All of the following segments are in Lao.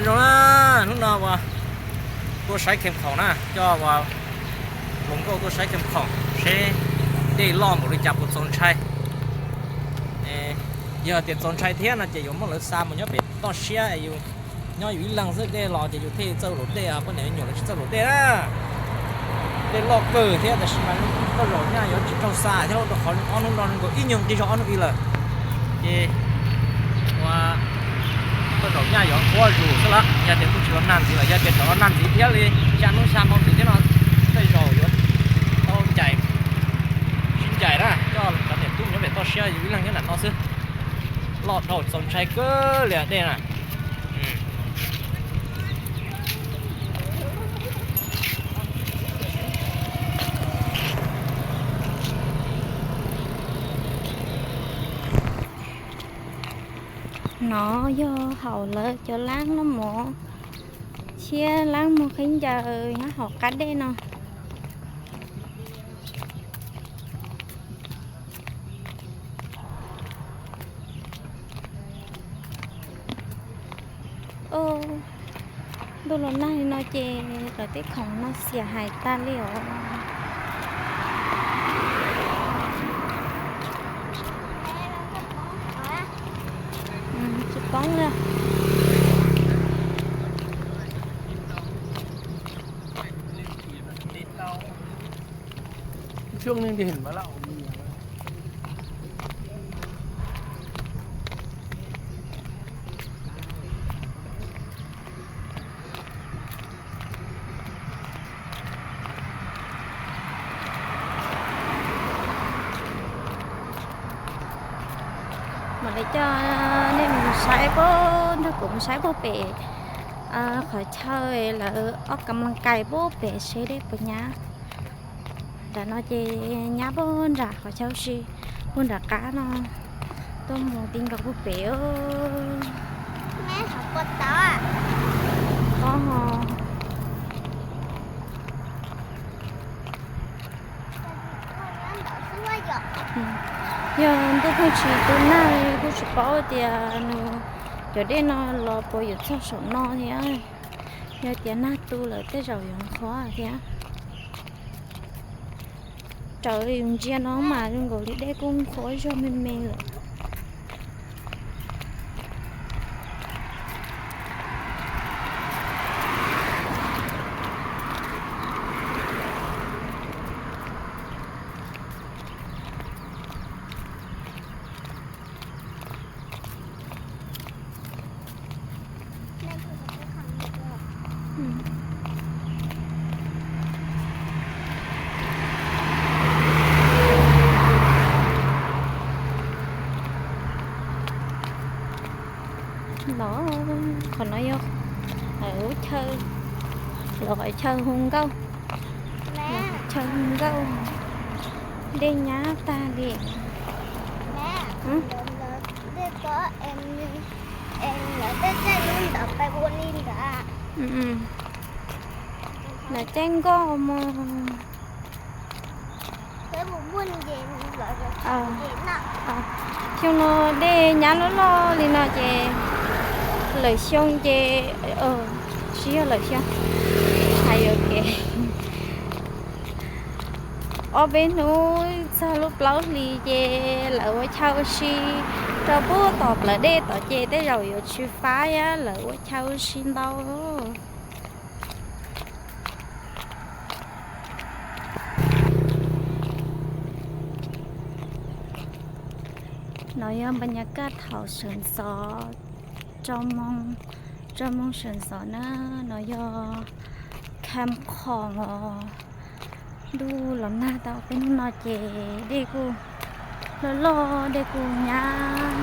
Rồi, lúc nào mà tôi sẽ kem khổng nè, cho vào vùng cô tôi sẽ kem khổng, sẽ đi lo một ly chà bột sông Chai. Ê, giờ tiệt sông Chai thế là chỉ dùng một lượt xa mà nhớ về to xía, ê, dù nhớ dù ít lăng rất đê lo, chỉ dù thế châu lột đê à, bữa nay nhổ là châu lột đê á. Đê lo cờ thế, tại sao mà tôi lột nha, giờ chỉ trong xa, thế là tôi khó ăn nó non có ít nhung, chỉ cho ăn nó ít lờ. Ê, ວ່າເພິ່ນອອກຍາຢອກຄົວຢູ່ຊະລະ ຢ່າແຕ່ຜູ້ຊິວ່ານັ້ນຊິລະ ຢ່າແຕ່ຕອນນັ້ນຊິທຽວເລີຍ ຈາກໂນ້ນຊາມອອກຊິແນ່ນອນ ໄດ້ເວົ້າຢູ່ ເຂົ້າໃຈ ຊິນໃຈນະ ເຈົ້າກະແມ່ນຕຸ້ມຍັງແມ່ນຕໍ່ເຊຍຢູ່ ວິລັງຍັງນັ້ນເນາະ ເຊີ ລອດເຂົ້າສົນໄຊເກີເລີຍເດ້ນະ ອືມ. ເນາະ ຍໍເຂົ້າແລ້ວ ຈະລ້າງນ້ຳໝໍ ເຊຍລ້າງໝໍເຄັງຈະເອີຍ ຫາເຮົາກັດເດ້ເນາະ. ໂອ້ ໂດນລົດນ້ຳເນາະເຈ ກະຕິຂອງເນາະ ເສຍຫາຍຕາຫຼຽວ. ອືມ ຊິປ້ອງເລີຍ. ຊ່ວງໜຶ່ງທີ່ເຫັນວ່າລາວມີ ມາເລີຍເຈົ້າ ນີ້ມັນໃຊ້ບໍ່ ຖ້າກົມໃຊ້ບໍ່ເປ ເອີ ເຂົາເຈົ້າລະອອກກຳລັງກາຍບໍ່ເປ ເຊເດປະຍາ ດານອເຈຍາບົນດາ ເຂົາເຈົ້າຊິບຸນດາກາເນາະ ຕົ້ມໝູຕີນກັບບຸເປເອີຍ ແມ່ເຂົາປົດເຕົາອະ ພໍ ອືມ ຍາມຕຸພຸຊິຕຸນາ ປຸຊິເປົາເຕຍ ໂນ ຈະໄດ້ນອນລໍປົວຢູ່ເຈົ້າສອນນອນເທຍ ຍາມເຕຍນາຕູເລີຍ ແຕ່ເຈົ້າຢອງຄໍເທຍ. ເຈົ້າຢູ່ເຈຍນ້ອງໝາຢູ່ໂກລິເດກຸງໂຄໂຈເມເມເລີຍ. ເນາະ ຂໍນ້ອຍຍົກ ເອີ ເຊີ ລອຍເຊີຮຸງເກົ້າ ແມ່ ເຊີຮຸງເກົ້າ ເດຍຍາຕາເດ ແມ່ ຫື ເດີນເດີນ ເດຍກໍເອັນ ເອັນ ແລ້ວເດຍແຈ້ງລຸ້ນຕໍ່ໄປບໍ່ຫຼິ້ນດາ ອືມໆ ແລ້ວແຈ້ງກໍມາ ເອີ ຄຽວໂນເດຍາລໍໆ ລີເນາະເຈ ເລີຍຊ່ວງເຈ ເອີ ຊິເລີຍຊ່ວງ ຫາຍໂອເຄ ອອເບນູຊາລຸປາວລີເຈ ລາວເຊົາຊີ ຕະບູຕໍ່ປະເດດຕໍ່ເຈ ແຕ່ເຈົ້າຢູ່ຊີຟ້າຍາ ລາວເຊົາຊີເບົາ. ເນາະ ຍາມບັນຍາກາດເຖົາເສີນຊໍ ຈອມມອງ ຈອມມອງເສີນຊໍນະ ເນາະ ຍາມແຄມຂອງ ດູລຳໜ້າຕາເປັນນອເຈ ເດກູ ລໍໆ ເດກູຍາມ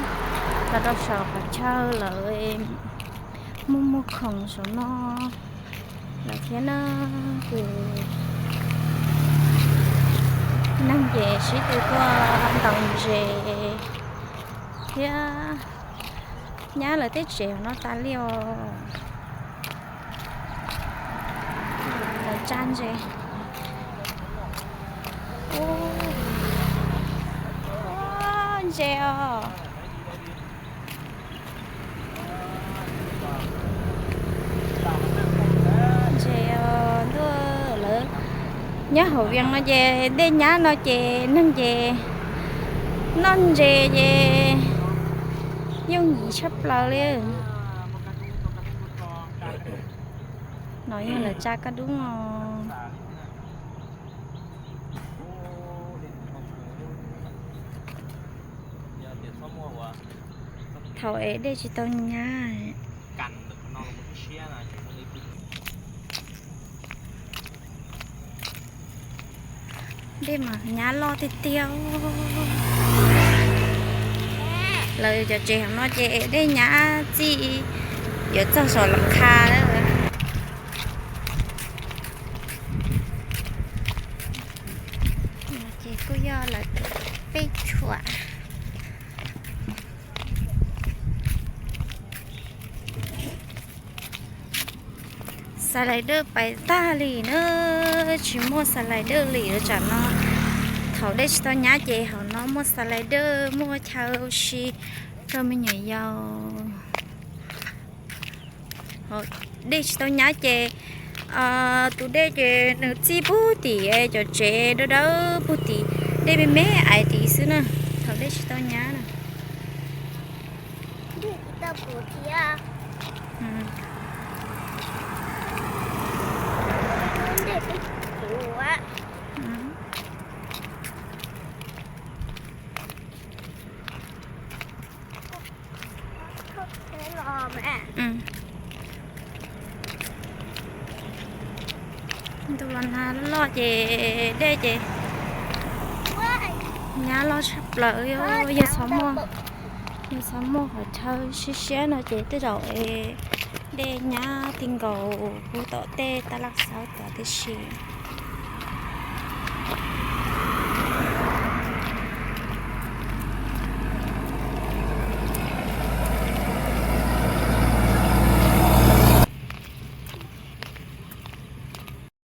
ກະດອກຊອກກະເຊົາເລີຍ ມຸມມຸຂອງສະໜໍ ລະເທຍນະ ຄື ນັ່ງເຈ ຊິຕູຕົວ ຕອງເຈ ເທຍ ຍາເລີຍເຕເຈເນາະ ຕາຫຼຽວ ລະຈານເຈ ໂອ້ ໂອ້ ເຈອ. Nyob hauv Viêm no ces dej nyab no ces neeg ces noj ntse ces yooj yim tshaj plaws li. No yog lawv tsa kaj dub os. Thaum es dej tsis tau nyab. Dej mas nyab loj tiag tiag. Lawv cov tsev hauv no ces dej nyab txij yuav txog saum las khas lawm. Ces kuj yog lawv peb tshuam. Xa lais dej pais tag li na, tsis muaj xa lais dej li lawm tsam no. Thaum dej tsis tau nyab ces hauv no muaj xa lais dej, muaj chaw ua si rau me nyuam yaus. Dej tsis tau nyab ces tus dej ces nws txij pug tim cov tsev dawb dawb pug tim, dej me me ais tim xwb na, thaum dej tsis tau nyab na. Tus los nag loj ces dej ces nyab loj tshaj plaws, yog txhob muaj, yog txhob muaj qhov chaw siab siab no ces tej zaum es dej nyab ti nkaus pug tom tej taj laj xauv tod tib si.